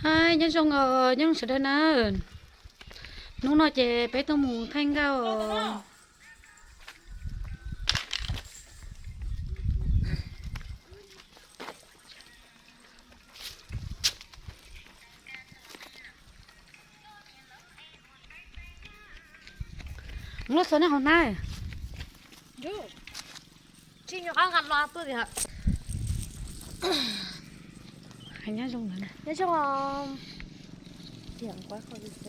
Hais nyob zoo os, nyob zoo sawv daws na. Hnub no ces peb tuaj mus thaij nkauj os. Lub xov nej hauv na. Tsis nyob qab nqa lo tuaj tiag. Hais nyob zoo lawm na. Nyob zoo os. Tiam nquab qhov li xwb.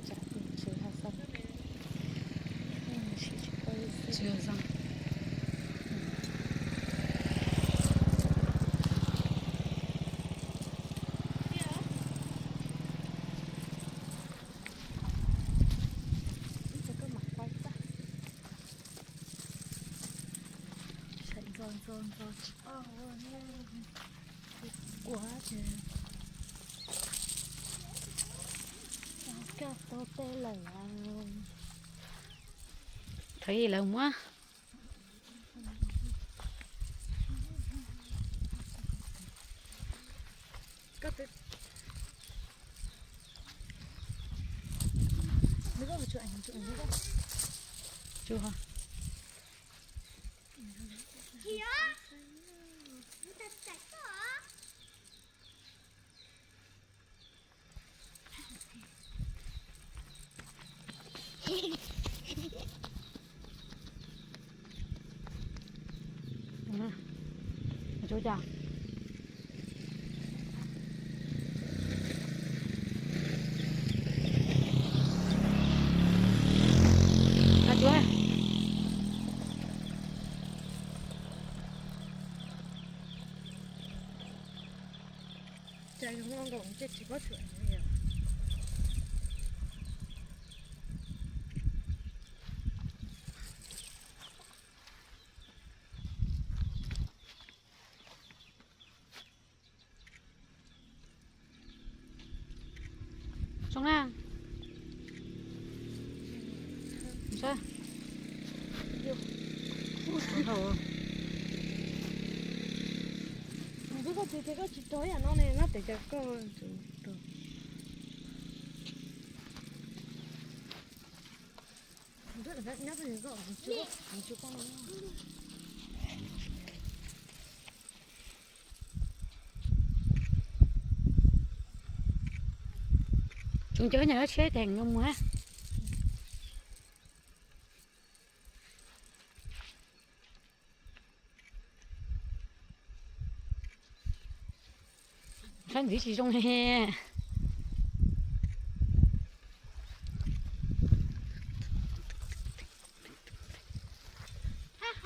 Tsam tsis hais xov. Tsis hais xov. Ntxo ntxo ntxo tsis tau ua ces kaj tau tej lawm. Thaum ib lawv muab. Zoo na. Koj tsis tias koj tsis rau ib yam no ne, no tes cas koj. Tsoom cov nyuam tsheb teem yuav mus hab. Saib ntxiv tsis zoo li.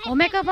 Ua mej koj